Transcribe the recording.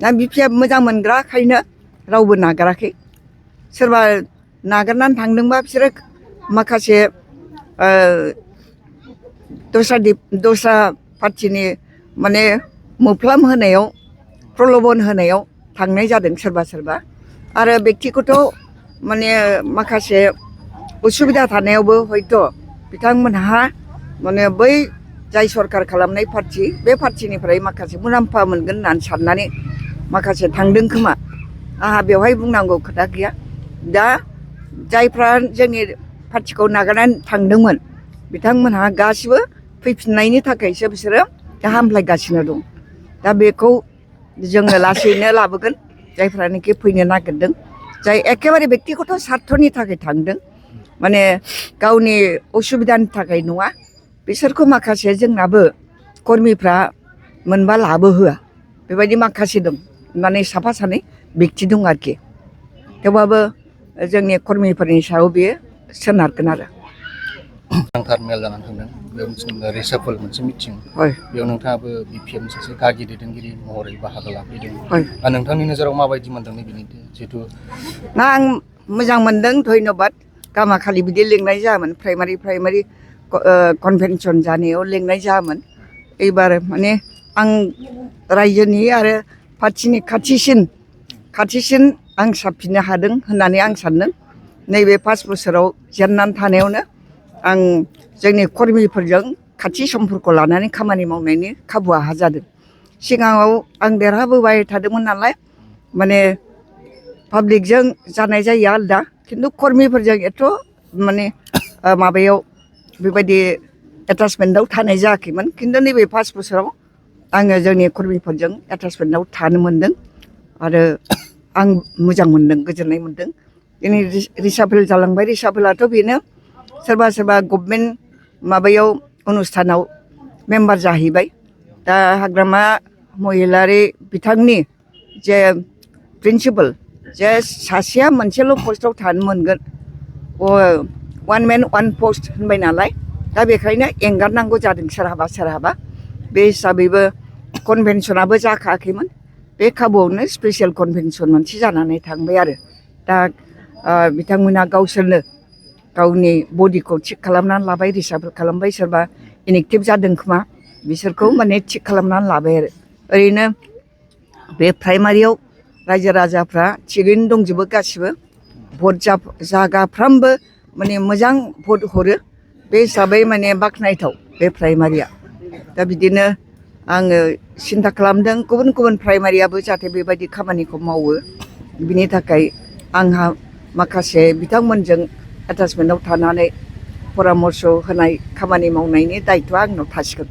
दा बिफाया मोजां मोनग्राखायनो रावबो नागाराखै सोरबा नागारनानै थांदोंबा बिसोरो माखासे दस्रा पार्टिनि माने मोफ्लाम होनायाव प्रलबन होनायाव थांनाय जादों सोरबा सोरबा आरो बेक्तिगत माने माखासे उसुबिदा थानायावबो हयथ' बिथांमोनहा माने बै जाय सरकार खालामनाय पार्टि बे पार्टिनिफ्राय माखासे मुलाम्फा मोनगोन होननानै साननानै माखासे थांदों खोमा आंहा बेवहाय बुंनांगौ खोथा गैया दा जायफ्रा जोंनि पार्टिखौ नागारनानै थांदोंमोन बिथांमोनहा गासिबो फैफिननायनि थाखायसो बिसोरो दा हामलायगासिनो दं दा बेखौ जोङो लासैनो लाबोगोन जायफ्रानोखि फैनो नागिरदों जाय एखेबारे बेक्तिगत सार्थनि थाखाय थांदों माने गावनि उसुबिदानि थाखाय नङा बिसोरखौ माखासे जोंनाबो कर्मिफ्रा मोनबा लाबोहोआ बेबायदि माखासे दं माने साफा सानै बेक्ति दं आरोखि थेवबाबो जोंनि कर्मिफोरनि सायाव बेयो सोनारगोन आरो गोनांथार मेल जानानै थांदों बेयाव रिसाफल मोनसे मिटिं बेयाव नोंथाङाबो बिपिएम सासे गागि दैदेनगिरि महरै बाहागो लाफैदों नोंथांनि नोजोराव माबायदि मोनदों बेनि जिहेथु ना आं मोजां मोनदों धन्यबाद गामाखालि बिदि लिंनाय जायामोन प्राइमारि कनभेनसन जानायाव लिंनाय जायामोन एबार माने आं रायजोनि आरो पार्टिनि खाथिसिन आं साबफिननो हादों होननानै आं सानदों नैबे 5 बोसोराव जेननानै थानायावनो आं जोंनि कर्मिफोरजों खाथि सम्पर्क लानानै खामानि मावनायनि खाबु आहा जादों सिगाङाव आं देरहाबोबाय थादोंमोन नालाय माने पाब्लिकजों जानाय जायो आलदा खिन्थु कर्मिफोरजों एथ' माने माबायाव बेबायदि एटाचमेन्टआव थानाय जायाखैमोन खिन्थु नैबे 5 बोसोराव आङो जोंनि कर्मिफोरजों एटाचमेन्टआव थानो मोनदों आरो आं मोजां मोनदों गोजोननाय मोनदों दिनै रिसाफेल जालांबाय रिसाफेलाथ' बेनो सोरबा गभर्नमेन्ट माबायाव अनुस्थानाव मेम्बार जाहैबाय दा हाग्रामा महिलारि बिथांनि जे प्रिन्सिपाल जे सासेया मोनसेल' पस्टआव थानो मोनगोन वान मेन वान पस्ट होनबाय नालाय दा बेखायनो एंगारनांगौ जादों सोरहाबा बे हिसाबैबो कनभेनसनाबो जाखायाखैमोन बे खाबुआवनो स्पेसियेल कनभेनसन मोनसे जानानै थांबाय आरो दा बिथांमोना गावसोरनो गावनि बडिखौ थिग खालामनानै लाबाय रिसाफेल खालामबाय सोरबा इनएक्टिभ जादों खोमा बिसोरखौ माने थिग खालामनानै लाबाय आरो ओरैनो बे प्राइमारियाव रायजो राजाफ्रा थिगैनो दंजोबो गासिबो भट जागाफ्रामबो माने मोजां भट हरो बे हिसाबै माने बाख्नायथाव बे प्राइमारिया दा बिदिनो आङो सिन्था खालामदों गुबुन प्राइमारियाबो जाहाथे बेबायदि खामानिखौ मावो बिनि थाखाय आंहा माखासे बिथांमोनजों एटाचमेन्टआव थानानै परामर्श होनाय खामानि मावनायनि दायित्वआ आंनाव थासिगोन